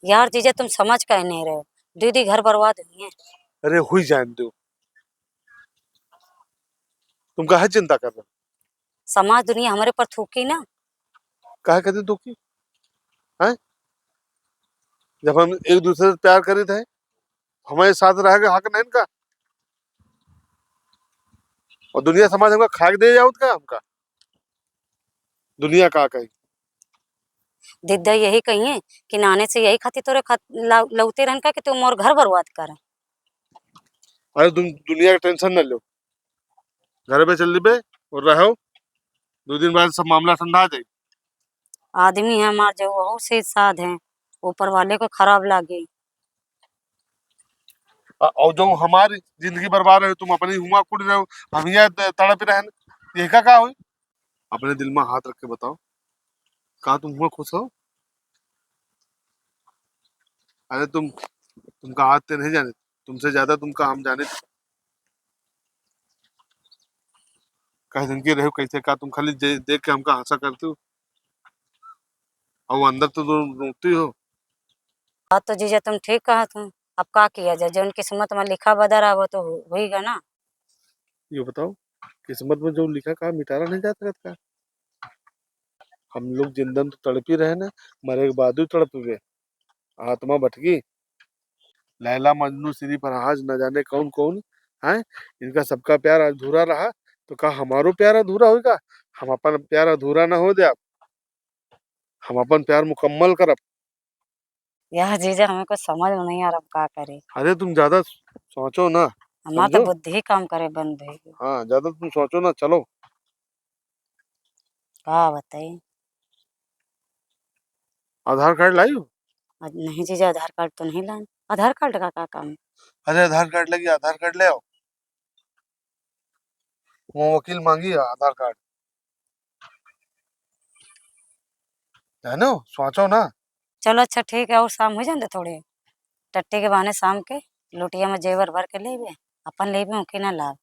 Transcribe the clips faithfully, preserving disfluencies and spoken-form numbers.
यार जीजा, तुम समझ काहे नहीं रहे हो? दीदी घर बर्बाद हुई है। अरे हुई जान दो, तुम काहे चिंता कर रहे हो? समाज दुनिया हमरे पर थूकी ना। काहे कहते थूकी? हैं? जब हम एक दूसरे से प्यार करीत है, हमारे साथ रह के हक नहीं इनका? और दुनिया समाज हमका खाए के दे जावत का हमका? दुनिया का कही? दीदा यही कहिए कि नाने से यही खातिर तोरे खत-, ला-, लौते रहन का कि तू मोर घर बर्बाद कर। अरे तुम दुनिया के टेंशन न लो, घर पे चल दिबे और रहो, दो दिन बाद सब मामला ठंडा जाए। आदमी है हमार जो वहू से साध है, ऊपर वाले को खराब लागे। अ, और जो हमारी जिंदगी बर्बाद रहे, तुम अपनी हुआ कुड़ रहे हो, हम यहाँ त-, तड़प रहे हैं, ये का, का हुई? अपने दिल में हाथ रख के बताओ, का तुम हुआ खुश हो? अरे तुम, तुमका आज ते नहीं जाने, तुमसे ज्यादा तुमका हम जाने। कह दिन के रहो कैसे का, तुम खाली जे-, देख के हमका हंसा करती हो, और अंदर तो तुम रोती हो। बात तो जीजा तुम ठीक कहत हो, अब का किया जाए, जौन किस्मत में लिखा बदरा वो तो हो-, होइगा ना। ये बताओ, किस्मत में जो लिखा का मिटारा नहीं जा सकत का? हम लोग जिंदन तो तड़पी रहे ना, मरे के बाद भी तड़पबे। आत्मा भटकी, लैला मजनू सिरी फरहाज न जाने कौन कौन, हैं? इनका सबका प्यार अधूरा रहा, तो का हमारो प्यार अधूरा होइगा? हम अपन प्यार अधूरा ना हो दे आप, हम अपन प्यार मुकम्मल करब। यह जीजा हमें कुछ समझ में नहीं आ रहा, हम का करी? अरे तुम ज्यादा सोचो ना, हमार तो समझो? बुद्धि काम करे बंद हो गई। हाँ, ज्यादा तुम सोचो ना, चलो। का बताई? आधार कार्ड लाई हो? अ, नहीं जीजा, आधार कार्ड तो नहीं लान। आधार कार्ड का, का काम? अरे आधार कार्ड लगी, आधार कार्ड ले आओ। वो वकील मांगी है आधार कार्ड। जानो, सोचो ना। चलो अच्छा ठीक है, और शाम हो जान दे थोड़े। टट्टी के बहाने शाम के लोटिया में जेवर भर के लेबे, अपन लेबे, ओके ना लाभ।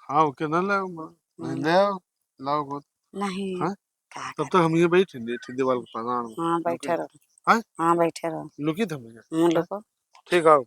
हाँ, ओके ना लाभ, हम्म। ले आओ, लाओ खुद। नहीं। हाँ? का तब तक हम ये बैठे, ठंडे, ठंडे वाले पसार में। हाँ, बैठे रहो। हाँ? हाँ, बैठे रहो। लुकी था मुझे। हाँ, हाँ? लुको। ठीक आओ।